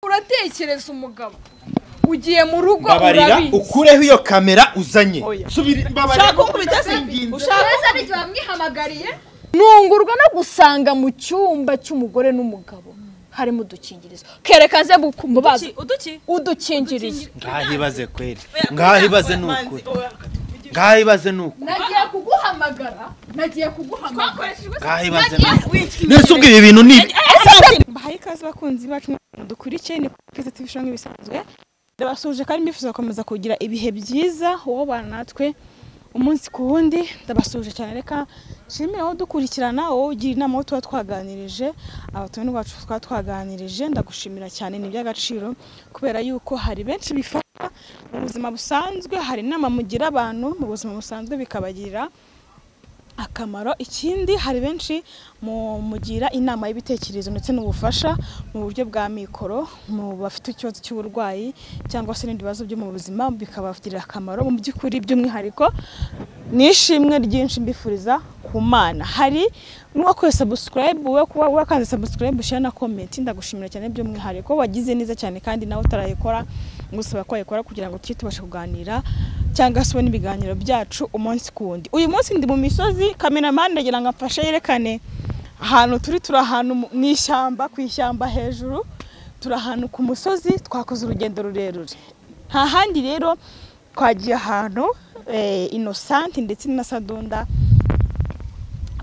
Uratekereza umugabo ugiye mu rugo urabizi, ukureho iyo kamera uzanye. Ushaka kunkubita se? Ushaka n'igihe bamwihamagariye. Nungurwa no gusanga mu cyumba cy'umugore n'umugabo harimo udukingirizo. Kereka nze mubaza udukingirizo. Ngahibaze kweli, ngahibaze nukuri, ngahibaze nukuri. Nagiye kuguhamagara, nagiye kuguhamagara. Ngahibaze nukuri. Nese ubwo ibi bintu ni bahaye ikaze bakunzi bacu dukurikiye ni Keza TV show nk'ibisanzwe. Ndabasuje kandi mbifuza gukomeza kugira ibihe byiza wowe bana natwe umunsi ku wundi. Ndabasuje cyane, reka nshimire wowe dukurikirana, wowe ugira inama, wowe tuba twaganirije, abatumirwa bacu tuba twaganirije. Ndagushimira cyane, ni iby'agaciro kubera yuko hari benshi bifata mu buzima busanzwe, hari inama mugira abantu mu buzima busanzwe bikabagirira akamaro. Ikindi hari benshi mugira inama y'ibitekerezo ndetse n'ubufasha mu buryo bwa mikoro, mu bafite ikibazo cy'uburwayi cyangwa se n'ibindi bibazo byo mu buzima bikabagirira akamaro. Mu by'ukuri by'umwihariko nishimwe ryinshi mbifuriza ku Mana. Hari n'uwakoze subscribe, we kuba wakanze subscribe, share na comment, ndagushimira cyane by'umwihariko wagize neza cyane. Kandi nawe utarayikora ngusaba ko wayikora kugira ngo tujye tubasha kuganira cyangwa se ubone ibiganiro byacu umunsi ku wundi. Uyu munsi ndi mu misozi, cameraman ndagira ngo amfashe yerekane ahantu turi. Turi ahantu mu ishyamba, ku ishyamba hejuru, turi ahantu ku musozi, twakoze urugendo rurerure. Nta handi rero twagiye ahantu Innocent ndetse na Sadunda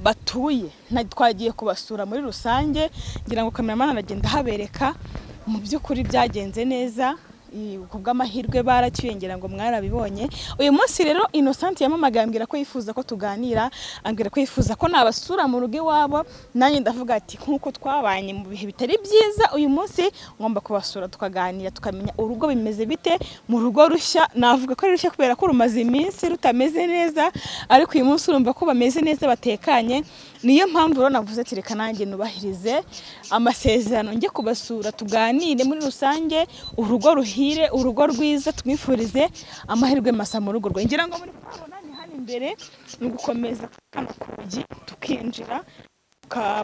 batuye, twagiye kubasura muri rusange. Ngira ngo cameraman aragenda habereka. Mu by'ukuri byagenze neza, ku bw'amahirwe baracyuye, ngira ngo mwarabibonye. Uyu munsi rero Innocent yamamagaye ambwira ko yifuza ko tuganira, ambwira ko yifuza ko nabasura mu rugo iwabo. Nanjye ndavuga ati nkuko twabanye mu bihe bitari byiza, uyu munsi ngomba kubasura tukaganira, tukamenya urugo bimeze bite mu rugo rushya. Navuga ko ari rushya kubera ko rumaze iminsi rutameze neza, ariko uyu munsi urumva ko bameze neza, batekanye. Niyo mpamvu rero navuze ati reka nanjye nubahirize amasezerano, njye kubasura tuganire muri rusange, urugo ruhire, urugo rwiza, tumwifurize amahirwe masa mu rugo rwe. Ngira ngo muri kubona ni hano imbere, ni ugukomeza kano kugi tukinjira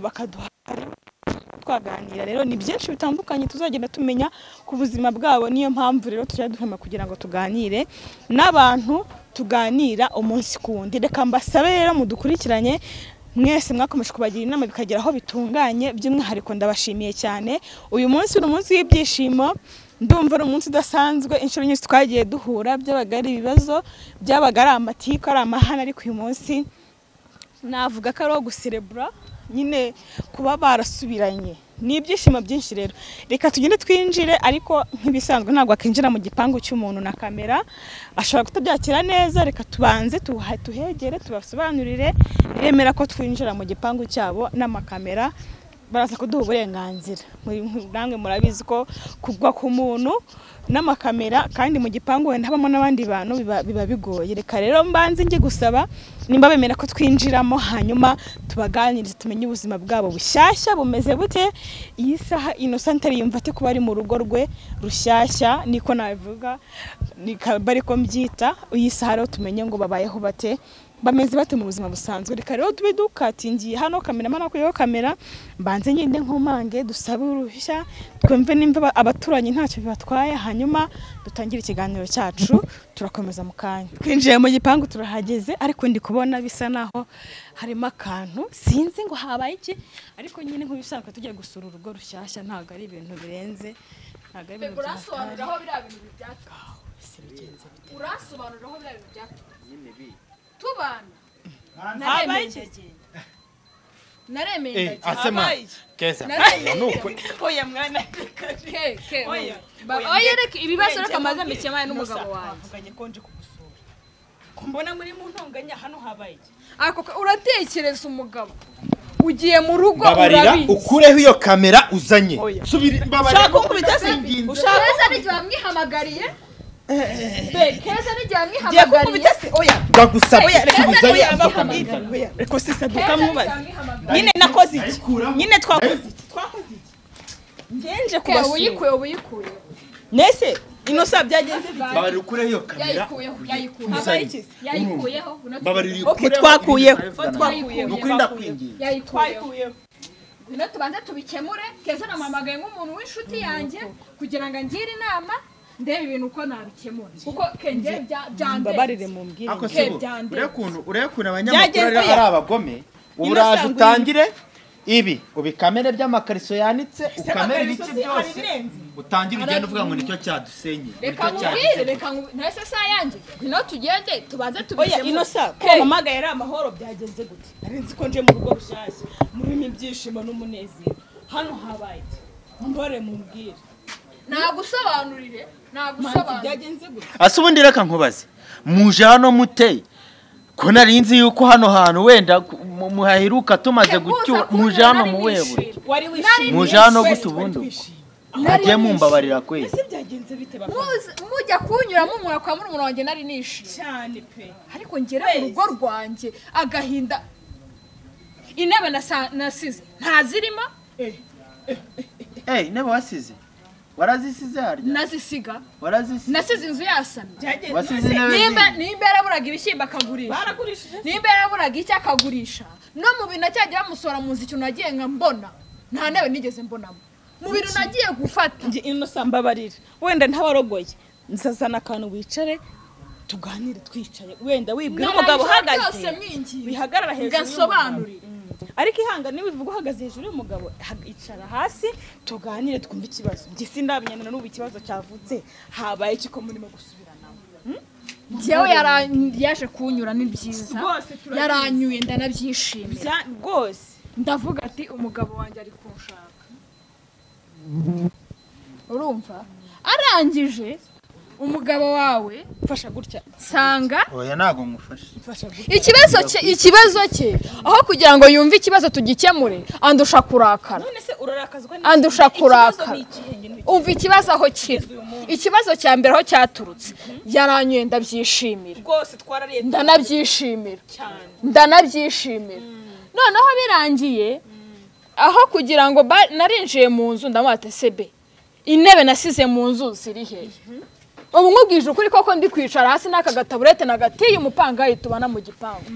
bakaduha twaganira. Rero ni byinshi bitandukanye tuzagenda tumenya ku buzima bwabo. Niyo mpamvu rero tujya duhema kugira ngo tuganire n'abantu, tuganira umunsi ku wundi. Reka mbasabe rero mudukurikiranye mwese mwakomeje kubagira inama bikagera aho bitunganye. By'umwihariko ndabashimiye cyane. Uyu munsi ni umunsi w'ibyishimo, ndumva ari umunsi udasanzwe. Inshuro nyinshi twagiye duhura byabaga ari ibibazo, byabaga ari amatiku, ari amahane, ariko uyu munsi navuga ko ari uwo guserebura nyine, kuba barasubiranye ni ibyishimo byinshi. Rero reka tugende twinjire, ariko nk'ibisanzwe ntabwo akinjira mu gipangu cy'umuntu na kamera, ashobora kutabyakira neza. Reka tubanze tuhegere tubasobanurire, yemera ko twinjira mu gipangu cyabo n'amakamera, baraza kuduha uburenganzira. Namwe murabizi ko kugwa ku muntu n'amakamera kandi mu gipangu wenda habamo n'abandi bantu biba bigoye. Reka rero mbanze njye gusaba nimba bemera ko twinjiramo, hanyuma tubaganirize tumenye ubuzima bwabo bushyashya bumeze bute. Iyi saha Innocent yumva ate kuba ari mu rugo rwe rushyashya, niko nabivuga, bari ko mbyita. Iyi saha rero tumenye ngo babayeho bate, bameze bate mu buzima busanzwe. Reka rero tube dukatingiye hano, cameraman akuyeho kamera, mbanze ngende nkomange dusabe uruhushya, twumve nimba abaturanyi ntacyo bibatwaye, hanyuma dutangire ikiganiro cyacu. Turakomeza mu kanya. Twinjiye mu gipangu turahageze, ariko ndi kubona bisa naho harimo akantu, sinzi ngo habaye iki, ariko nyine nk'ibisanzwe tugiye gusura urugo rushyashya, ntabwo ari ibintu birenze, ntabwo ari ibintu. Urasobanurira aho biriya bintu byaturutse, urasobanurira aho biriya bintu byaturutse tubana. Naremeye asema Keza nuko oya mwana ke oya reka ibibazo reka maze mbikemane n'umugabo wanjye. Avuganye konje kugusura, kumbona muri mu ntonganya hano habaye iki? Ako uratekereza umugabo ugiye mu rugo urabizi, ukureho iyo kamera uzanye. Ushaka kunkubita se? Ushaka n'igihe bamwihamagariye Keza n'igihe bamwihamagariye. Ndagusaba reka sisa dukamubaza nyine nakoze iki, nyine twakoze iki, twakoze iki, ngenje kubasura. Ubuyikuye nese Innocent byagenze bite? Babarira ukureho iyo kamera. Yayikuyeho. Babarira twakuyeho, nukuri ndakwinginze, yayikuyeho. Ngwino tubanze tubikemure. Keza namuhamagaye nk'umuntu w'inshuti yanjye kugira ngo angire inama, ndebe ibintu uko nabikemura, kuko kenge byandenze. Mbabarire mumbwire. Ako Ke se byandenze. urebe ukuntu abanyamakuru Byagenze ari oya. abagome. Uraje Ino utangire ibi ubikamere by'amakariso yanitse, ukamere amakariso ibiki si hari byose, ibirenze? Utangire ugende uvuga ngo nicyo cyadusenye, Reka nicyo nkubwire, cyadusenye. reka nkubwire, ntese sa yanjye, ngwino tugende tubanze Oya. tubikemure. Inosa, ko Ke, wampamagaye ari amahoro, byagenze gute? Nari nzi ko nje mu rugo rushyashya murimo ibyishimo n'umunezero. Hano habaye iki? Mumbabarire mumbwire. Nagusobanurire. Manzi, Nagusobanurire. byagenze gute? Ase ubundi reka nkubaze, muje hano mute, ko nari nzi yuko hano hantu wenda muhaheruka tumaze gucyura? Muje hano mu buhe buryo? Wari wishimye. Muje hano Twese gute twari ubundi ubwo? twishimye. Mwagiye mumbabarira kwezi. Ese byagenze bite, bavandi? Mujya kunyura mumura kwa murumuna wanjye nari nishimye. Cyane pe. Ariko ngera mu rugo rwanjye agahinda, intebe nasize ntazirimo. Eh, intebe wasize, warazisize harya? Nazisiga. Warazisize. Nasize inzu yasamye. Byagenze Wasize intebe Nimba zindi. nimba yaraburaga ibishyimbo akagurisha, Baragurishije. nimba yaraburaga icyo akagurisha, no mu bintu acyagiye bamusohora mu nzu, ikintu nagiye nka mbona, nta ntebe nigeze mbonamo mu bintu nagiye gufata. Njye Inosa, mbabarira, wenda ntabarogoye, nzazana akantu wicare tuganire twicaye, wenda wibwira umugabo Narangije uhagaze byose mwinginga. wihagarara hejuru Ngasobanurire. y'umugabo. Ariko ihangane, wivuga uhagaze hejuru y'umugabo, icara hasi tuganire twumve ikibazo. Njye sindabinyanira n'ubu ikibazo cyavutse. Habaye iki ko murimo gusubiranamo? Njyewe yaje kunyura ni byiza. Rwose turabizi. Yaranyuye, ndanabyishimira. Rwose. Ndavuga ati umugabo wanjye ari kunshaka. Urumva, arangije umugabo wawe Mfasha gutya. nsanga Oya, ntabwo ngufashe. Mfasha gutya. Ikibazo cye, aho kugira ngo yumve ikibazo tugikemure, andusha kurakara. None se urarakazwa n'iki? Andusha Ikibazo kurakara. ni ikihe? Njye Umva ikibazo aho kiri. Ikibazo cya mbere aho cyaturutse, yaranyuye ndabyishimira. Rwose twarariye. Ndanabyishimira. Cyane. Ndanabyishimira. Noneho birangiye, aho kugira ngo narinjiye mu nzu ndamuha ati sebe intebe nasize mu nzu ziri hehe? Ubu nkubwije ukuri koko, ndi kwicara hasi n'aka gataburete nagatiye umupangayi tubana mu gipangu.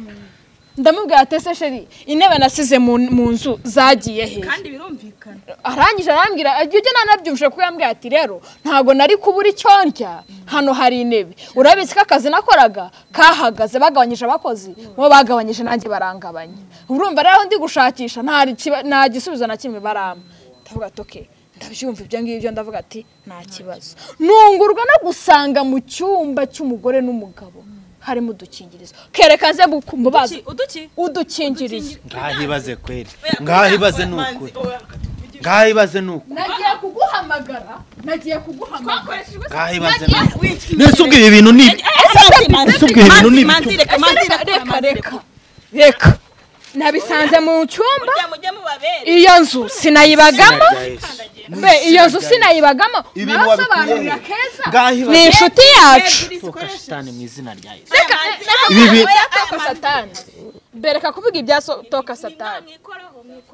Ndamubwira ati ese chéri, intebe nasize mu nzu zagiye hehe? Kandi birumvikana. Arangije arambwira, ajya ujya nanabyumvise kuko yambwiye ati rero ntabwo nari kubura icyo ndya, hano hari intebe, urabizi ko akazi nakoraga kahagaze, bagabanyije abakozi, bo bagabanyije nanjye barangabanya. Urumva rero aho ndi gushakisha nta gisubizo na kimwe barampa. Ndavuga ati okay, ndabyumva ibyo ngibyo. Ndavuga ati nta kibazo. Nungurwa no gusanga mu cyumba cy'umugore n'umugabo harimo udukingirizo. Kereka nze mubaza. Uduki? Udukingirizo. Ngaho ibaze kweri, ngaho ibaze, ni ukuri, ngaho ibaze, ni ukuri. Nagiye kuguhamagara, nagiye kuguhamagara. Ngaho ibaze, ni ukuri. Nese ubwo ibi bintu ni Ese ubwo ibi bintu ni Manzi, reka, Manzi, Reka, reka, reka, reka, nabisanze mu cyumba. Mujya mubabere. Iyo nzu sinayibagamo. Be, iyo nzu sinayibagamo. Ibintu Nabasobanurira wabikuye he? keza. Ngaho ibaze. Ni inshuti yacu. Toka shitani mu izina rya Yesu. Reka, reka Ibi kuvuga ibya toka satani, bereka kuvuga ibya toka satani.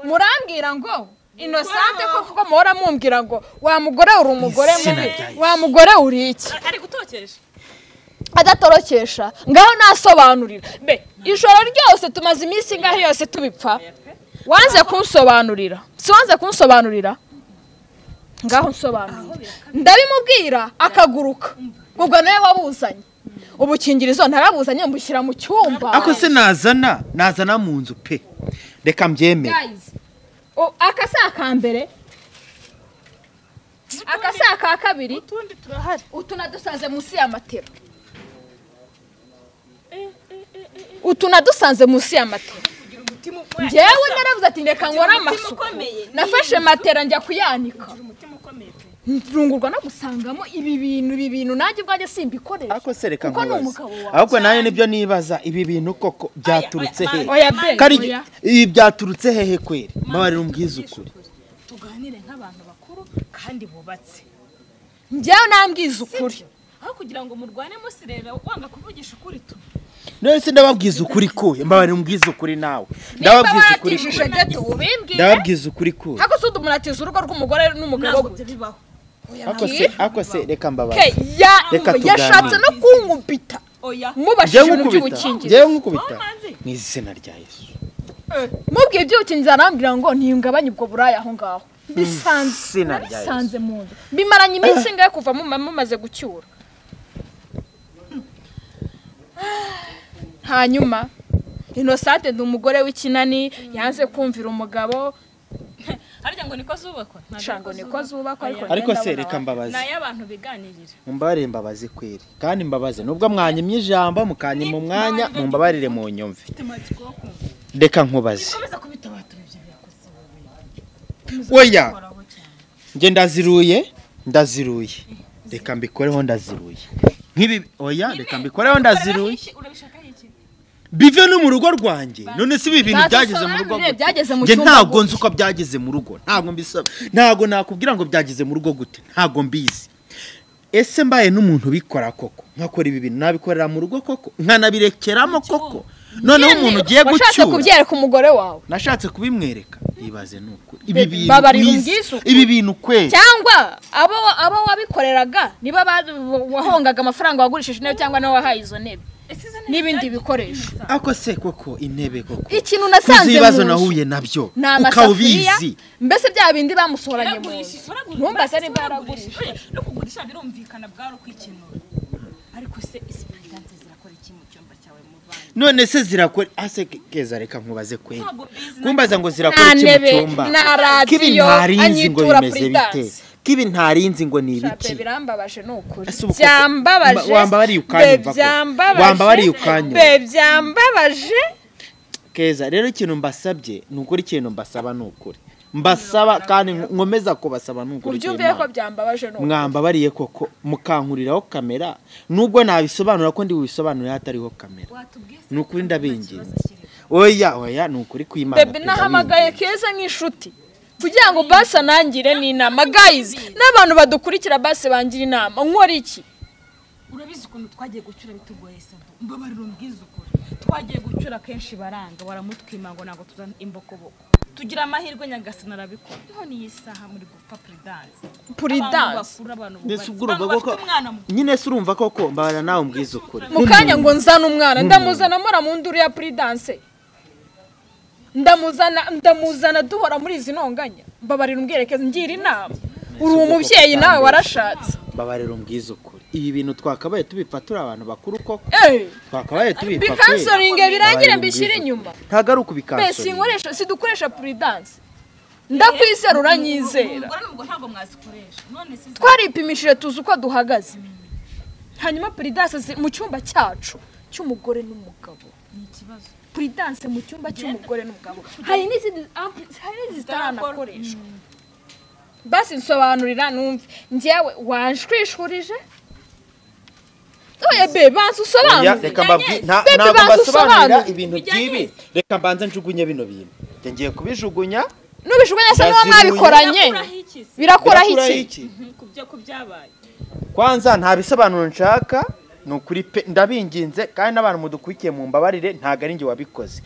Murambwira ngo Inosante ko kuko muhora mumbwira ngo wa mugore uri umugore Izina mubi, rya Yesu. wa mugore uri iki. Ari gutokesha. Adatorokesha, ngaho nasobanurira. Be, ijoro ryose tumaze iminsi ingahe yose tubipfa, wanze kunsobanurira, si wanze kunsobanurira? Ngaho nsobanurira. Ndabimubwira akaguruka, ubwo nawe wabuzanye ubukingirizo, ntarabuzanye mbushyira mu cyumba. Ako se nazana mu nzu pe, reka mbyemere. Guys, aka si aka mbere, aka si aka kabiri. Utundi turahari. Utu nadusanze munsi ya matera, utu nadusanze munsi ya matera. Kugira umutima. Njyewe naravuze ati reka nkore umutima amasuku. ukomeye. Nafashe matera njya kuyanika, Kugira umutima ukomeye pe. ntungurwa no gusangamo ibi bintu. Ibi bintu nanjye ubwanjye simbikoresha Ariko se reka kuko ni nkubaze. umugabo wawe. Ahubwo nawe nibyo nibaza, ibi bintu koko byaturutse Oya, hehe? Oya be. Kari Oya. ibi byaturutse hehe kweri? Mbabarira umbwize ukuri. Tuganire nk'abantu bakuru kandi bubatse. Njyewe nambwiza ukuri. Aho kugira ngo murwane musirera wanga kuvugisha ukuri tu. None se ndababwiza ukuri kuye? Mbabarira umbwize ukuri nawe. Nimba Ndababwiza ukuri waratijije kuye? geto, ubimbwire. Ndababwiza ukuri kuye? Ariko si umuntu atiza urugo rw'umugore n'umugabo Ntabwo gute? ibyo bibaho. Ako se, ako se, reka mbabaze. Ke, ya Reka tuganire. yashatse no kunkubita Oya. mubashije Njyewe ibintu nkukubita? by'ubukingirizo. Njyewe nkukubita? Manzi. Mu izina rya Yesu. Mubwiye iby'ubukingizi arambwira ngo ntiyungabanye ubwo buraya aho ngaho. Bisanze mu nzu. Bimaranye iminsi ingahe kuva mumaze gucyura. Hanyuma Innocente ndi umugore w'ikinani yanze kumvira umugabo. Harya ngo niko zubakwa? Ntabwo niko zubakwa ariko se reka mbabaze. Nayo abantu biganirira. Mumbabarire mbabaze kweri. Kandi mbabaze nubwo mwanyimye ijambo mukanyima umwanya mumbabarire mu nyumve. Reka nkubaze. Oya. Nge ndaziruye. Reka mbikoreho ndaziruye. Nkibi oya reka mbikoreho ndaziruye. Bive no mu rugo rwanjye. None si ibi bintu byageze mu rugo. Nge ntabwo nzi uko byageze mu rugo. Ntabwo mbisaba. Ntabwo nakubwira ngo byageze mu rugo gute. Ntabwo mbizi. Ese mbaye n'umuntu bikora koko? Nkakora ibi bintu nabikorera mu rugo koko? Nkanabirekeramo koko? Noneho umuntu ugiye gucyura. Washatse kubyereka umugore wawe? Nashatse kubimwereka. Ibaze nuko. Ibi bintu ibi bintu kwe. Cyangwa abo wabikoreraga niba wahongaga amafaranga wagurishije intebe cyangwa nawe wahaye izo ntebe. N'ibindi bikoresho. Ako se koko intebe koko. Ikintu nasanze ibibazo nahuye nabyo ukawubizi. Mbese bya bindi bamusohoranye mu nzu. Ntumbaze niba yaragurishije. No kugurisha birumvikana bwaro kwikinura. Ariko se isipiritanse zirakora iki mu cyumba cyawe muvandi? None se zirakora ase keza reka nkubaze kweri. Kumbaza ngo zirakora iki mu cyumba? Na radio anyitura bimeze bite? Kibi ntarinzi ngo ni ibiki. Birambabaje nukuri. Byambabaje. Wambabariye ukanyumva ko. Wambabariye ukanyumva. Byambabaje. Keza rero ikintu mbasabye nukuri ikintu mbasaba nukuri. Mbasaba kandi nkomeza kubasaba nukuri. Ubyumviye ko byambabaje nukuri. Mwambabariye koko mukankuriraho kamera nubwo nabisobanura ko ndi bubisobanure hatariho kamera. Nukuri ndabinginze. Oya oya nukuri kwimana. Bebe nahamagaye Keza nk'inshuti. Kugira ngo basa nangire ni inama guys n'abantu badukurikira base bangira inama nkora iki? Urabizi ukuntu twagiye gucyura bitugoye sado. Mbabarira umbwize ukuri. Twagiye gucyura kenshi baranga baramutwima ngo ntabwo tuzana imbokoboko. Tugira amahirwe Nyagasani arabikora. None iyi saha muri gupfa Prudence. Prudence. Nyine se urumva koko mbabarira nawe umbwize ukuri. Mu kanya ngo nzana umwana ndamuzana mora mu nduru ya Prudence. Ndamuzana duhora muri izi ntonganya. Mbabarira umbwerekeze ngira inama. Uri umubyeyi nawe warashatse. Mbabarira umbwize ukuri. Ibi bintu twakabaye tubipfa turi abantu bakuru koko. Twakabaye tubipfa. Bikansoringe birangire mbishyire inyuma. Ntago ari ukubikansoringa. Mbese inkoresha sidukoresha Prudence. Ndakwizera uranyizera. Twaripimishije tuzi uko duhagaze. Hanyuma Prudence mu cyumba cyacu cy'umugore n'umugabo. Ni ikibazo. Prudence mu cyumba cy'umugore n'umugabo. Hari n'izindi zitaranakoreshwa. Basi nsobanurira numve. Njyewe wanshwishurije? Oya be banza usobanure. Reka mbabwi ntabwo mbasobanurira ibintu by'ibi. Reka mbanze njugunye bino bintu. Njye ngiye kubijugunya. Nubijugunya se n'uwo mwabikoranye. Birakuraho iki? Kubyo kubyabaye. Kwanza nta bisobanuro nshaka. Nukuri pe ndabinginze kandi n'abantu mudukurikiye mu mbabarire ntago ari njye wabikoze.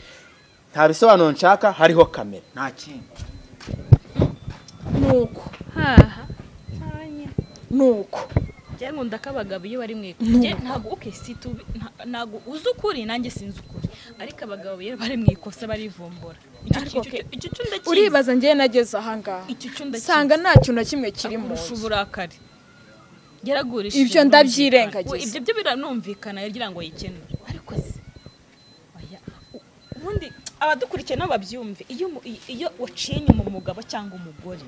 Nta bisobanuro nshaka hariho kamera. Nta kindi. Nuko. Nuko. Njye nkunda ko abagabo iyo bari mu ikosa ntabwo okay si ntabwo uzi ukuri nanjye sinzi ukuri ariko abagabo iyo bari mu ikosa barivumbura. Icyo cyunda kizi. Uribaza njye nageze aha ngaha. Sanga nta kintu na kimwe kiri mu uburakari. Yaragurishije ibyo ndabyirengagiza. Ibyo byo biranumvikana yagira ngo yikenure. Ariko se oya ubundi abadukurikiye nabo babyumve iyo waciye inyuma umugabo cyangwa umugore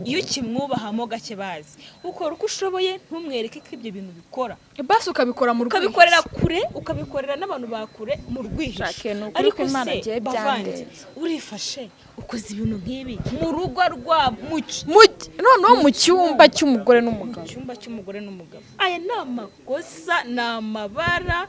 iyo ukimwubahamo gake bazi ukora uko ushoboye ntumwereke ko ibyo bintu bikora basi ukabikora mu rwihisho ukabikorera kure ukabikorera n'abantu bakure mu rwihisho ariko se bavandi urifashe ukoze ibintu nk'ibi mu rugo rwa noneho mu cyumba cy'umugore n'umugabo. Mu cyumba cy'umugore n'umugabo aya ni amakosa ni amabara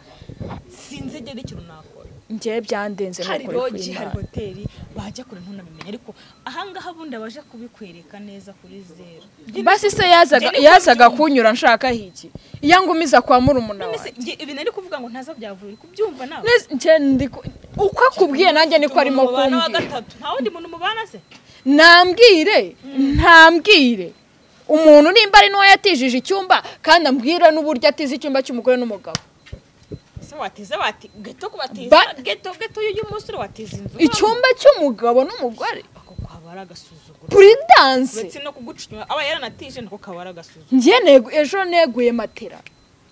sinzigera ikintu nakora. Njye byandenze hari roji hari hoteli bajya kure ntunabimenye ariko ahangaha bundi abaje kubikwereka neza kuri zero. Basi se yazaga kunyura nshaka hiki iyo ngumiza kwa murumuna wanjye. Ibi nari kuvuga ngo ntaza byavuye kubyumva nawe. Njye ndi uko akubwiye nanjye niko arimo kumbwira. Nta wundi muntu mubana se? Nambwire ntambwire umuntu nimba ari n'uwo yatijije icyumba kandi ambwira n'uburyo atize icyumba cy'umugore n'umugabo. Ese watiza bati geto kubatiza geto geto y'uyu musore watiza inzu. Icyumba cy'umugabo n'umugore. Ako kwabara agasuzuguro. Prudence. Uretse no kugucinywa aba yaranatije nako kabara agasuzuguro. Ngiye ejo neguye matera.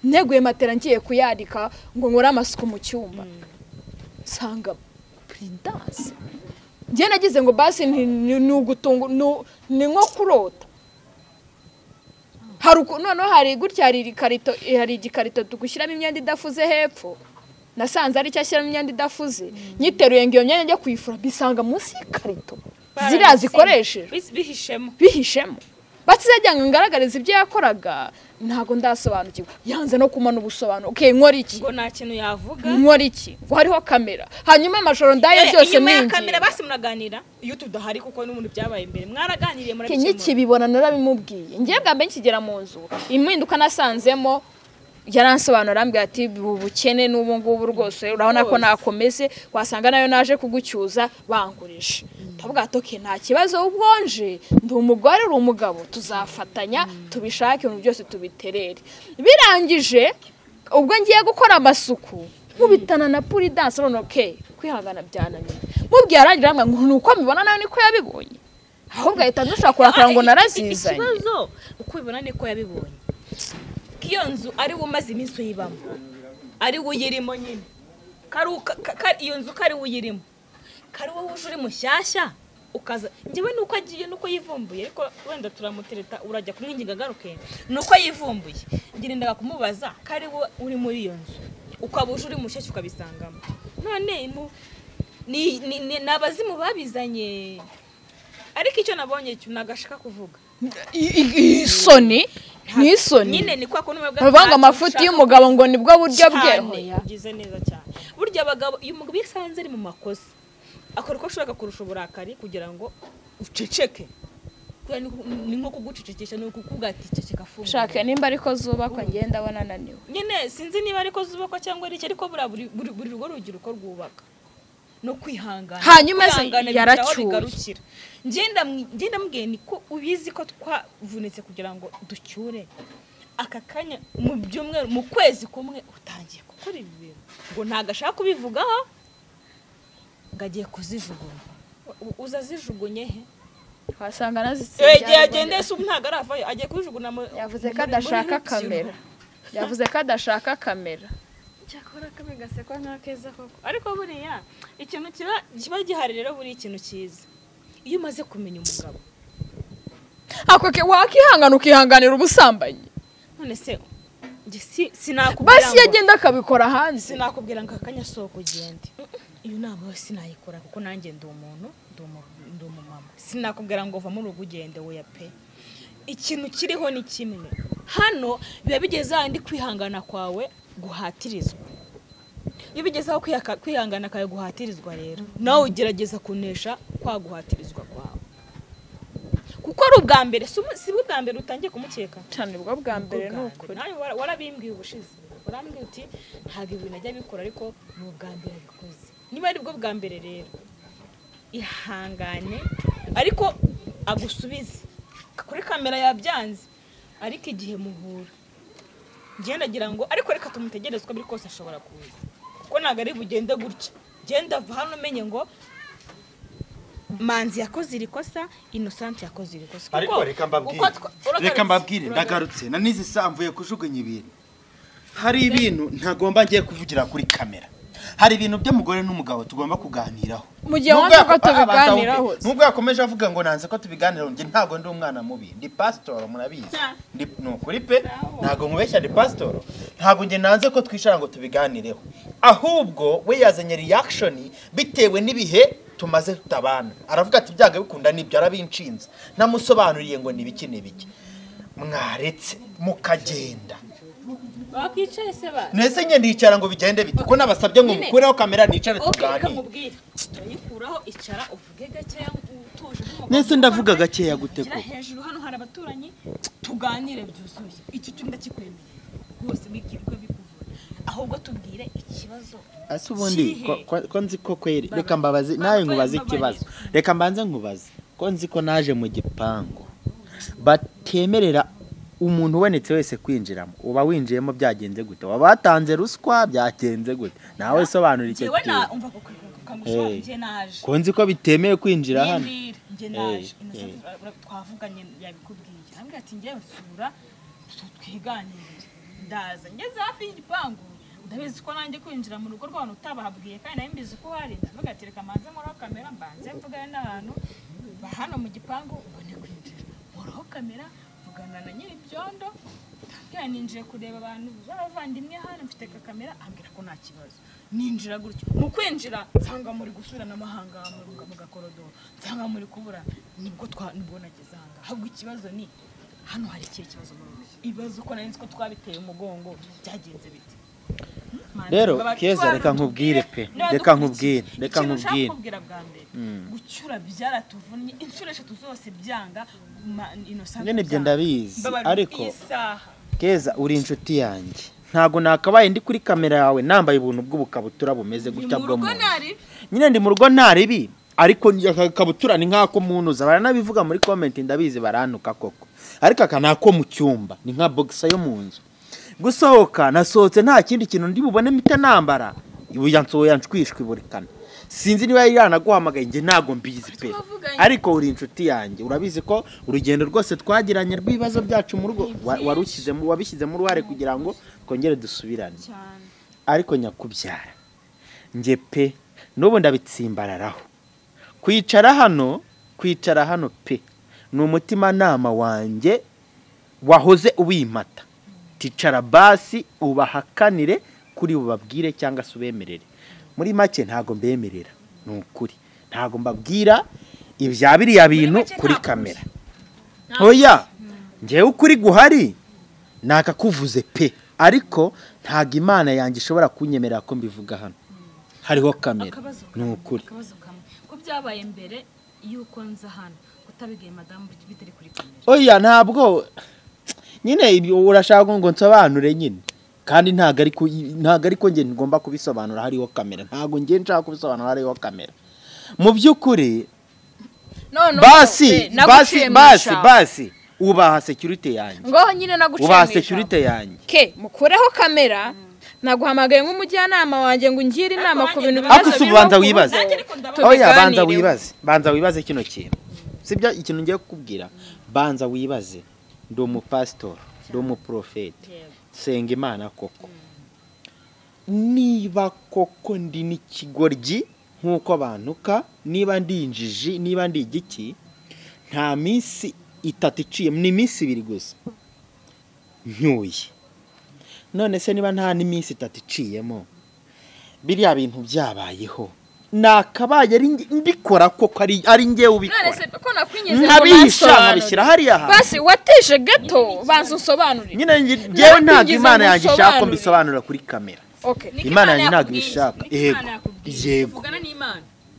Neguye matera ngiye kuyarika ngo nkore amasuku mu cyumba. Nsanga Prudence. Ngiye nagize ngo basi ni ugutunga ni nko kurota. Hari noneho hari gutya hari ikarito hari igikarito tugushyiramo imyenda idafuze hepfo. Nasanze ari cyo ashyiramo imyenda idafuze. Nyiteruye ngo iyo myenda njya kuyifura bisanga munsi y'ikarito. Ziriya zikoresheje bihishemo. Batizajya ngo ngaragarize ibyo yakoraga ntago ndasobanukirwa. Yanze no kumana ubusobanuro. Okay, nkora iki? Ngo nta kintu yavuga. Nkora iki? Ngo hariho kamera. Hanyuma amajoro ndaye byose mingi. Inyuma ya kamera basi muraganira. Iyo tudahari kuko n'umuntu byabaye imbere. Mwaraganiriye murabikemura. Nkikibibona narabimubwiye. Ngiye bwa mbere nkigera mu nzu, impinduka nasanzemo yaransobanura ambwira ati ubukene n'ubu ngubu rwose urabona ko nakomeze wasanga nayo naje kugucyuza bangurisha. Ndavuga ati okay nta kibazo ubwonje ndi umugore uri umugabo tuzafatanya tubishake ibintu byose tubiterere. Birangije ubwo ngiye gukora amasuku nkubitana na Prudence none okay kwihangana byananiye. Mubwiye arangira ngo nuko mbibona nawe niko yabibonye. Ahubwo ahita dushaka kurakara ngo narazizanye. Ikibazo uko ubibona niko yabibonye. Iyo nzu ari wo umaze iminsi uyibamo ari wo uyirimo nyine iyo nzu kari uyirimo kari wowe uje uri mushyashya ukaza njyewe nuko agiye nuko yivumbuye ariko wenda turamutereta urajya kumwinginga agaruke nuko yivumbuye ngirindaga kumubaza kari wo uri muri iyo nzu ukaba uje uri mushyashya ukabisangamo none ni abazimu babizanye ariko icyo nabonye cyo nagashaka kuvuga isoni nisoni nyine ni kwa kuntu bavanga amafuti y'umugabo ngo nibwo buryo bwe ugize neza cyane burya abagabo iyo umugabo yisanze ari mu makosa akora uko ashobora kurusha uburakari kugira ngo uceceke ni nko kugucecekesha ni ukukubwira ati ceceka funga shaka nimba ariko zubakwa ngenda abona ananiwe nyine sinzi niba ariko zubakwa cyangwa ari iki ariko buri rugo rugira uko rwubaka no kwihangana hanyuma yaracyuye ngenda mbwiye niko ubizi ko twavunitse kugira ngo ducyure aka kanya mu byumweru mu kwezi kumwe utangiye gukora ibi bintu ngo ntago ashaka kubivugaho ngo agiye kuzijugunya uzazijugunye he wasanga nazitsinze agende se ntago aravayo agiye kuzijugunya yavuze ko adashaka kamera yavuze ko adashaka kamera cyakora kamwe gasekwa nk'akeza koko ariko buriya ikintu kiba gihari rero buri ikintu cyiza iyo umaze kumenya umugabo akoke wakihangana ukihanganira ubusambanyi none se sinakubwira basi yagenda akabikora hanze sinakubwira ngo akanya soko ugende iyo nama yose sinayikora kuko nanjye ndi umuntu ndi umumama sinakubwira ngo va mu rugo ugende oya pe ikintu kiriho ni kimwe hano biba bigeze ahandi kwihangana kwawe guhatirizwa iyo bigeze aho kwihangana kwawe guhatirizwa rero nawe ugerageza kunesha kwa guhatirizwa kwawe kuko ari ubwa mbere si ubwa mbere utangiye kumukeka cyane ubwo bwa mbere ni ukuri nawe warabimbwiye ubushize warambwiye uti ntabwo ibintu ajya abikora ariko ni ubwa mbere abikoze niba ari bwo bwa mbere rero ihangane ariko agusubize kuri kamera yabyanze ariko igihe muhura ngenda agira ngo ariko reka tumutegereze uko biri kose ashobora kuza kuko ntabwo ari bugende gutya genda va hano umenye ngo Manzi yakoze iri kosa Innocent yakoze iri kosa ariko reka mbabwire ndagarutse na nizi samvuye kujugunya ibintu hari ibintu ntagomba ngiye kuvugira kuri kamera hari ibintu by'umugore n'umugabo tugomba kuganiraho mu gihe wanze ko tubiganiraho nubwo yakomeje avuga ngo nanze ko tubiganiraho njye ntago ndi umwana mubi ndi pastor murabizi ndi nukuri pe ntago nkubeshya ndi pastor ntago njye nanze ko twicara ngo tubiganireho ahubwo we yazanye reaction bitewe n'ibihe tumaze tutabana aravuga ati byanga bikunda nibyo arabinshinze namusobanuriye ngo nibiki nibiki mwaretse mukagenda Wakicaye se ba Nese nye ndicara ngo bigende bite ko nabasabye ngo mukureho kamera nicare tuganire. Okay, turayikuraho icara uvuge gakeya utuje. Nese ndavuga gakeya gute ko. Hejuru hano hari abaturanyi tuganire byuzuye. Iki cyo ndakikwemerera. Rwose bikirwe bikuvura. Ahubwo tubwire ikibazo. Ase ubundi ko nzi ko kweri reka mbabaze nawe nkubaze ikibazo. Reka mbanze nkubaze ko nzi ko naje mu gipangu batemerera Umuntu ubonetse wese kwinjiramo uba winjiyemo byagenze gute? Waba watanze ruswa byagenze gute? Nawe sobanura icyo kintu. Ko nzi ko bitemewe kwinjira hano. Njye naje twavuganye yabikubwiye. Ambwira ati ngiye nsura twiganirire. Ndaza ngeze hafi y'igipangu ndabizi ko nanjye kwinjira mu rugo rw'abantu utabahabwiye kandi nayo mbizi ko hari. Ndavuga ati reka manze nkora kamera mbanze mvugane n'abantu hano mu gipangu ubone kwinjira. Nkora kamera mvugana na nyiri ibyondo ndabwira ninjiye kureba abantu b'abavandimwe hano mfite ka kamera ambwira ko nta kibazo. Ninjira gutyo mu kwinjira nsanga muri gusubira n'amahanga mu gakorodoro nsanga muri kubura nibwo nibwo nageze aha ngaha. Ahubwo ikibazo ni hano hari ikihe kibazo muri ubu? Ibibazo ko nari nzi ko twabiteye umugongo byagenze bite? Rero Keza reka nkubwire pe, reka nkubwire, reka nkubwire. Gucyura byaratuvunnye inshuro eshatu zose byanga Innocent. Nyine ibyo ndabizi ariko Keza uri inshuti yanjye. Ntago nakabaye ndi kuri kamera yawe nambaye ubuntu bw'ubukabutura bumeze gutya bwo mu. Nyine ndi mu rugo ntaribi ariko akabutura ni nkako munuza baranabivuga muri comment ndabizi barantuka koko. Ariko aka nako mu cyumba ni nka boxer yo mu nzu. Gusohoka nasohotse nta kindi kintu ndi bubone mite nambara uyansohoye yanshwishwe burikana. Sinzi niba yaranaguhamagaye nge ntago mbizi pe. Ariko uri inshuti yanjye urabizi ko urugendo rwose twagiranye rw'ibibazo byacu mu rugo warushyizemo wabishyizemo uruhare kugira ngo twongere dusubirane. Ariko nyakubyara nge pe n'ubu ndabitsimbararaho. Kwicara hano pe ni umutima nama wanjye wahoze uwimata. Ticara basi ubahakanire kuri ubabwire cyangwa se ubemerere. Muri make ntago mbemerera ni ukuri. Ntago mbabwira ibya biriya bintu kuri kamera. Oya ngewe ukuri guhari nakakuvuze pe ariko ntago Imana yanjye ishobora kunyemerera ko mbivuga hano. Hariho kamera ni ukuri. Ko byabaye mbere yuko nza hano kutabigiye madamu bitari kuri kamera. Oya ntabwo nyine ibyo urashaka ngo nsobanure nyine kandi ntago ariko nge ngomba kubisobanura hariho kamera. Ntago nge nshaka kubisobanura hariho kamera. Mu by'ukuri basi basi basi basi ubaha security yanjye. Ngoho nyine naguciye. Ubaha security yanjye. Ke mukureho kamera naguhamagaye nk'umujyanama wanjye ngo ungire inama ku bintu bibazo. Ako banza wibaze. Oya banza wibaze. Banza wibaze kino kintu. Sibyo ikintu ngiye kukubwira. Banza wibaze. Ndi umupasitori, ndi umuprofeti, senga Imana koko. Niba koko ndi n'ikigoryi nk'uko bantuka, niba ndi injiji, niba ndi igiki, nta minsi itatu iciye, ni iminsi ibiri gusa ncyuye. None se niba nta n'iminsi itatu iciyemo biriya bintu byabayeho nakabaye mbikora koko ari ngewe ubikora. Nkabihisha nkabishyira hariya hantu. Basi wateje gato banza unsobanurire. Nyine ngewe ntabwo Imana yanjye ishaka ko mbisobanura kuri kamera. Imana yanjye ntabwo ibishaka. Yego yego.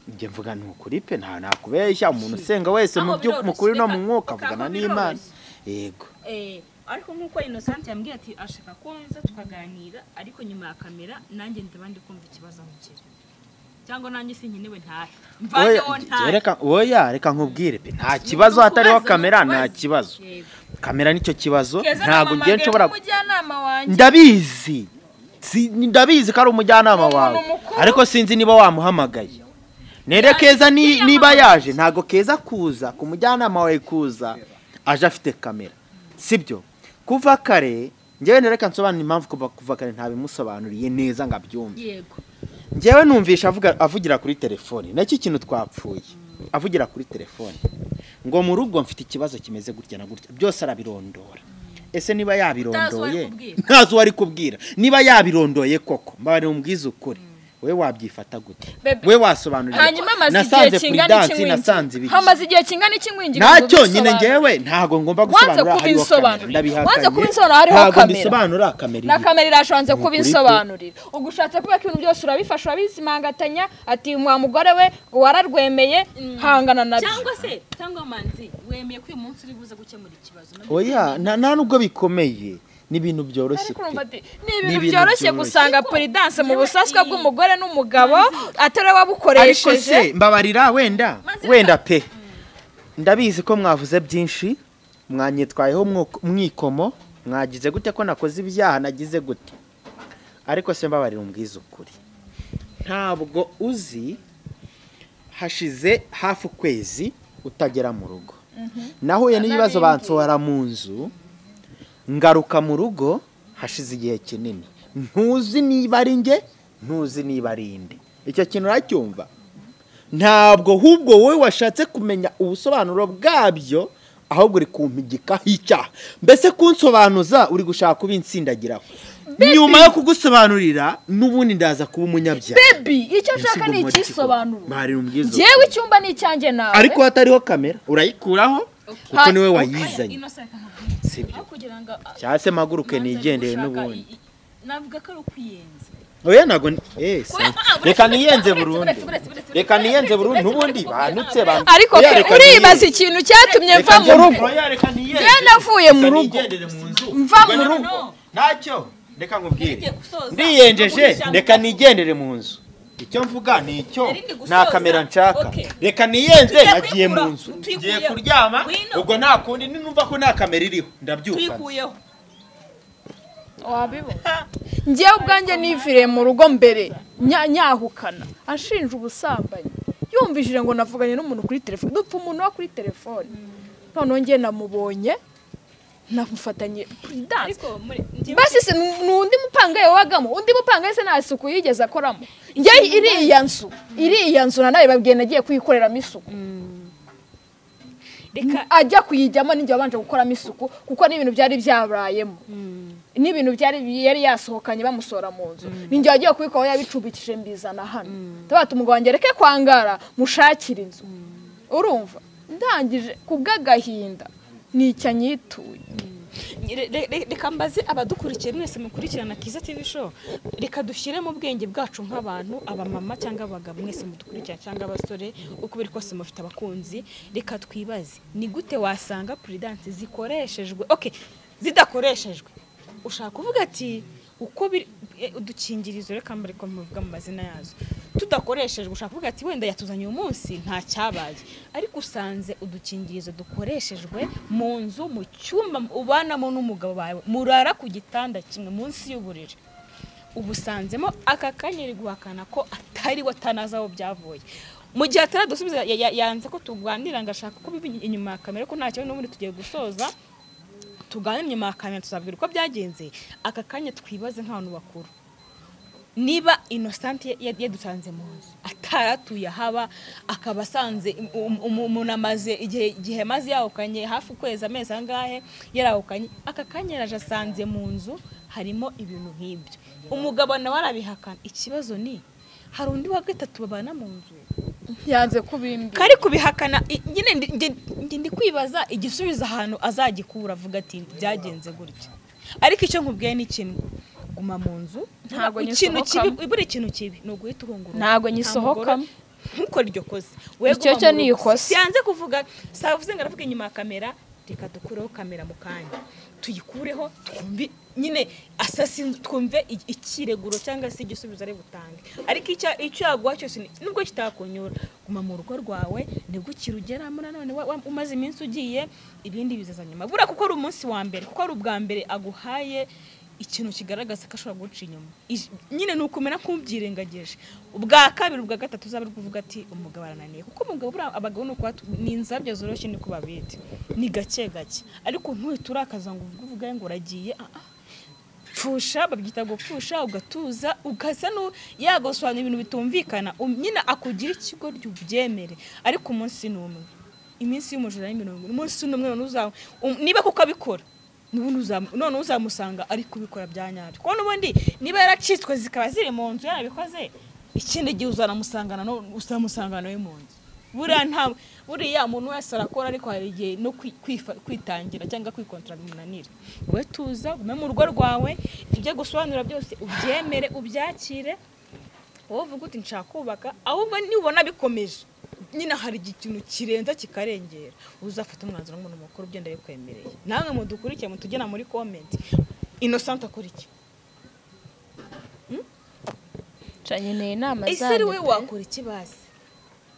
Njye mvuga ni ukuri pe nta nakubeshya umuntu usenga wese mu byo mukuri no mu mwuka avugana n'Imana. Yego. Ariko nkuko Innocent yambwiye ati ashaka ko nza tukaganira ariko nyuma ya kamera nanjye ndabandi kumva ikibazo aho kiri. Cyangwa nanjye sinkenewe ntahe. Mvaneho ntahe. Reka oya reka nkubwire pe nta kibazo hatariho kamera nta kibazo. Kamera nicyo kibazo ntago ngiye nshobora. Ndabizi. Ndabizi ko ari umujyanama wawe. Ariko sinzi niba wamuhamagaye. Nere Keza niba yaje ntago Keza kuza ku mujyanama wawe kuza aje afite kamera. Sibyo? Kuva kare ngewe nereka nsobanura impamvu kuva kare ntabimusobanuriye neza ngabyumve. Yego. Ngewe numvisha avugira kuri telefone. Nacyo ikintu twapfuye. Avugira kuri telefone. Ngo mu rugo mfite ikibazo kimeze gutya na gutya. Byose arabirondora. Ese niba yabirondoye ntazo wari kubwira. Niba yabirondoye koko mbabare umbwize ukuri. We wabyifata gute? We wasobanurira. Hanyuma amaze igihe kingana iki nasanze hamaze igihe kingana iki ngwingira ntacyo nyine ngewe ntago ngomba gusobanura hariho kamera. Ndabihakanye. Wanze kubinsobanura hariho kamera. Mbisobanura kamera. Na kamera irashanze kubinsobanurira. Ugushatse kuba ibintu byose urabifasha urabizimangatanya ati mwa mugore we wararwemeye hangana nabyo. Cyangwa se cyangwa manzi wemeye ko uyu munsi uri buze gukemura ikibazo. Oya nta nubwo bikomeye. Ni ibintu byoroshye. Ni ibintu byoroshye gusanga Prudence mu busaswa bw'umugore n'umugabo atari wabukoresheje. Ariko se mbabarira wenda wenda pe ndabizi ko mwavuze byinshi Mwanyitwayeho mwikomo, mwagize gute ko nakoze ibyaha, nagize gute? Ariko se mbabarira umbwize ukuri, ntabwo uzi hashize hafi ukwezi utagera mu rugo. Nahuye n'ibibazo bansohora mu nzu, ngaruka mu rugo hashize igihe kinini. Ntuzi niba ari nge, ntuzi niba ari inde. Icyo kintu uracyumva? Ntabwo ahubwo wowe washatse kumenya ubusobanuro bwabyo, ahubwo uri kumpigikaho icyaha. Mbese kunsobanuza uri gushaka kubinsindagiraho. Nyuma yo kugusobanurira n'ubundi ndaza kuba umunyabyaha. Baby, icyo nshaka ni ikisobanuro. Njyewe icyumba ni icyanjye nawe. Ariko hatariho kamera urayikuraho kuko niwe wayizanye. Sibyo? Cyangwa se mpaguruke nigendere n'ubundi. Navuga ko ari ukwiyenza. Oya ntago reka niyenze burundu. Reka niyenze burundu n'ubundi banutse bantu. Ariko uribaza ikintu cyatumye mva mu rugo. Njye navuye mu rugo. Mva mu rugo. Ntacyo. Reka nkubwire. Ndiyenjeje reka nigendere mu nzu. Icyo mvuga ni icyo, nta kamera nshaka. Reka niyenze nagiye mu nzu. Ngiye kuryama ubwo nta kundi ninumva ko nta kamera iriho ndabyuka. Tuyikuyeho. Wabibona. Njyewe ubwanjye niviriye mu rugo mbere nyahukana anshinja ubusambanyi, yumvishije ngo navuganye n'umuntu kuri telefone, dupfa umuntu wa kuri telefone. Noneho njye namubonye namufatanye Prudence. Basi se n'undi mupangaye wagamo, undi mupangaye se nta suku yigeze akoramo. Njye iriya nzu nanaye babwiye nagiye kuyikoreramo isuku. Reka ajya kuyijyamo ninjye wabanje gukoramo isuku kuko n'ibintu byari byabayemo. N'ibintu byari yari yasohokanye bamusora mu nzu. Ninjye wagiye kubikora yabicubikije mbizana hano. Tabata umugabo wanjye reke kwangara mushakira inzu. Urumva ndangije kubw'agahinda nicya nyituye. Reka mbaze abadukurikiye mwese mukurikirana Kiza TV show, reka dushyire mu bwenge bwacu nk'abantu, abamama cyangwa abagabo mwese mudukurikira cyangwa abasore, uko biri kose mufite abakunzi, reka twibaze ni gute wasanga Prudence zikoreshejwe, okay, zidakoreshejwe. Ushaka kuvuga ati uko udukingirizo, reka mbere ko muvuga mu mazina yazo, tudakoreshejwe, ushaka kuvuga ati wenda yatuzanye uyu munsi nta cyabaye, ariko usanze udukingirizo dukoreshejwe mu nzu, mu cyumba ubanamo n'umugabo wawe, murara ku gitanda kimwe munsi y'uburiri, ubusanzemo aka kanyeri guhakana ko atari watanaza aho byavuye. Mu gihe ataradusubiza yanze ko tuganira ngo ashaka ko biva inyuma ya kamera, ko ntacyo n'ubundi tugiye gusoza tuganire inyuma ya kamera tuzabwira uko byagenze. Aka kanya twibaze nk'abantu bakuru, niba Innocent yadusanze mu nzu ataratuye haba, akaba asanze umuntu amaze igihe maze yahukanye hafi ukwezi amezi angahe yarahukanye, aka kanya yaraje asanze mu nzu harimo ibintu nk'ibyo, umugabo nawe arabihakana. Ikibazo ni hari undi wa gatatu babana mu nzu yanze kubimbi kari kubihakana. Nyine ndi kwibaza igisubizo ahantu azagikura avuga ati byagenze gutya. Ariko icyo nkubwiye ni kimwe, guma mu nzu, ntabwo ikintu kibi, buri kintu kibi ni uguhita uhungura, ntabwo nyisohokamo ntukore iryo kosa. Icyo cyo ni ikosa. Yanze kuvuga savuze ngo aravuga inyuma ya kamera, reka dukureho kamera mu kanya tuyikureho twumve nyine assassin, twumve ikireguro cyangwa se igisubizo ari butange. Ariko icyo yaguha cyose nubwo kitakunyura, guma mu rugo rwawe nibwo kirugeramo. Nanone umaze iminsi ugiye, ibindi bizaza nyuma. Bura kuko ari umunsi wa mbere, kuko ari ubwa mbere aguhaye ikintu kigaragaza ko ashobora guca inyuma, nyine ni ukumena nk'ubyirengagije. Ubwa kabiri, ubwa gatatu uzaba uri kuvuga ati umugabo arananiye, kuko umugabo buriya abagabo ni uko ni inzabya zoroshye niko babita, ni gake gake. Ariko ntuhite urakaza ngo uvuge ngo uragiye, pfusha babyita gupfusha, ugatuza ugasa yagosobanura ibintu bitumvikana, nyine akugira ikigo ry'ubyemere. Ariko umunsi ni umwe, iminsi y'umujura ni 40, umunsi ni umwe niba kuko abikora none uzamusanga ari kubikora bya nyabyo. Kuko n'ubundi niba yaracitswe zikaba ziri mu nzu yarabikoze, ikindi gihe uzanamusangana uzamusangana we mu nzu. Buriya umuntu wese arakora, ariko hari igihe no kwitangira cyangwa kwikontora bimunanira. Wowe tuza ugume mu rugo rwawe, ibyo gusobanura byose ubyemere ubyakire, wowe uvuga uti nshaka kubaka. Ahubwo nibona bikomeje nyine hari ikintu kirenza kikarengera, uzafata umwanzuro nk'umuntu mukuru ugenda bikwemereye. Namwe mudukurikiye mutugena muri comment, Innocent akora iki? Nkeneye inama zanyu. Ese ari we wakora iki basi?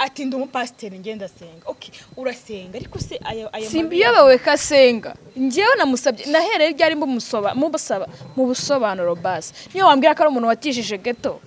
Ati ndi umupasiteri ngenda senga. Okay, urasenga ariko se ayo simbiyobewe kasenga. Njyewe namusabye nahereye ryari mbumusaba mubasaba mu busobanuro basi. Niyo wambwira ko ari umuntu watishije ghetto,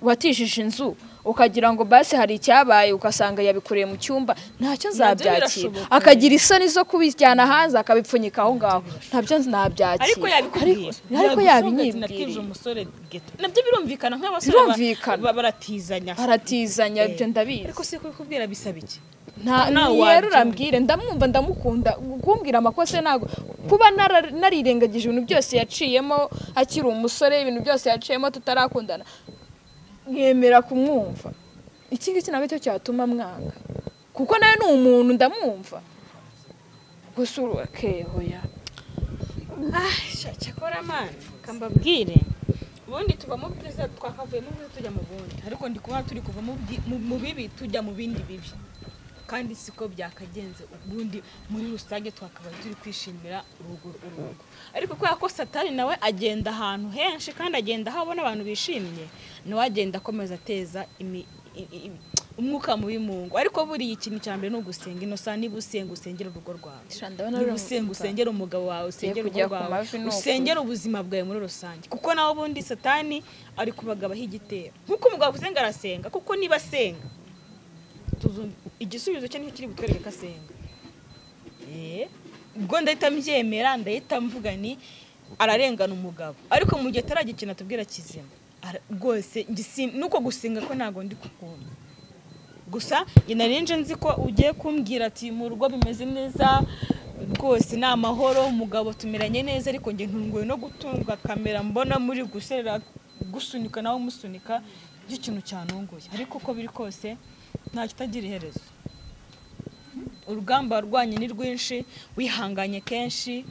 watishije inzu, ukagira ngo basi hari icyabaye ukasanga yabikoreye mu cyumba, ntacyo nzabyakira. Akagira isoni zo kubijyana hanze akabipfunyika aho ngaho, ntabyo nabyakira. Ariko yabikubwiye, ariko yabinyibwiriye. Umusore ghetto nabyo birumvikana nk'abasore baratizanya, baratizanya ibyo ndabizi. Ariko se kubikubwira bisaba iki? Nta yero urambwire, ndamwumva ndamukunda, kumbwira amakosa ntago kuba narirengagije ibintu byose yaciyemo akiri umusore, ibintu byose yaciyemo tutarakundana, nkemera kumwumva. Iki ngiki nabyo cyo cyatuma mwanga, kuko nawe ni umuntu ndamwumva. Gusa urukeho ya cyakora man kambabwire ubundi tuva mu byiza twakavuye mu byiza tujya mu bundi, ariko ndi kubona turi kuva mu bibi tujya mu bindi bibi, kandi siko byakagenze. Ubundi muri rusange twakabaye turi kwishimira urugo urugo, ariko kubera ko Satani nawe agenda ahantu henshi kandi agenda ahabona abantu bishimye, nawe agenda akomeza ateza umwuka mubi mu ngo. Ariko buriya ikintu cya mbere ni ugusenga. Inosa niba usenga usengera urugo rwawe, niba usenga usengera umugabo wawe, usengera urugo rwawe, usengera ubuzima bwawe muri rusange, kuko nawe ubundi Satani ari kubagabaho igitero. Nkuko umugabo usenga arasenga, kuko niba asenga igisubizo cye nicyo kiri butwereke ko asenga. Ubwo ndahita mbyemera, ndahita mvuga ni ararengana umugabo, ariko mu gihe ataragikina tubwira kizima rwose nuko gusenga ko ntago ndi kukumva. Gusa njye narinje nzi ko ugiye kumbwira ati mu rugo bimeze neza rwose ni amahoro, umugabo tumeranye neza, ariko njye ntunguwe no gutunga kamera mbona muri guserera gusunika nawe umusunika, ikintu cyanunguye. Ariko uko biri kose nta kitagira iherezo. Urugamba rwanye ni rwinshi, wihanganye kenshi,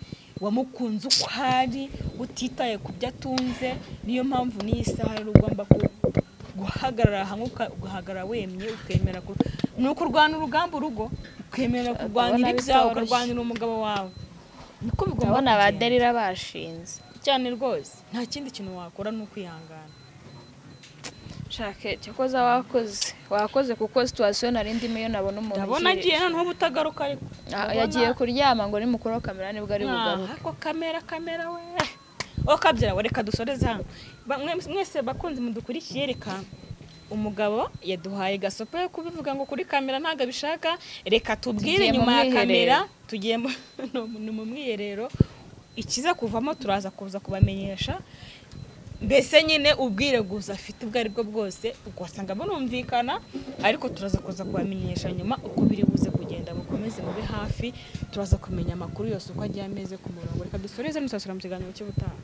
wamukunze uko ari, utitaye ku byo atunze. Niyo mpamvu n'iyi saha rero ugomba guhagarara hamwe, ugahagarara wemye, ukemera ni ukurwana urugamba urugo, ukemera kurwanira ibyawe, ukarwanira umugabo wawe. Niko bigomba. Ndabona abaderira bashinze cyane rwose, nta kindi kintu wakora ni ukwihangana. Shake cyakoze wakoze kuko situation nari ndimo iyo nabona umuntu ndabona agiye noneho butagaruka, ariko yagiye kuryama ngo ni mukuru wa kamera nibwo ari bugaruke. Ariko kamera we okabyara we, reka dusoreze hano. Mwese bakunzi mudukurikiye, reka umugabo yaduhaye gasopo yo kubivuga ngo kuri kamera ntago abishaka, reka tubwire nyuma ya kamera tugiye mu mwiherero, ikiza kuvamo turaza kuza kubamenyesha. Mbese nyine ubwire guza afite ubwo aribwo bwose ugasanga bunumvikana, ariko turaza kuza kubamenyesha nyuma uko biri buze kugenda. Mukomeze mube hafi, turaza kumenya amakuru yose uko agiye ameze ku murongo. Reka dusoreze nusasura mu kiganiro cy'ubutaha.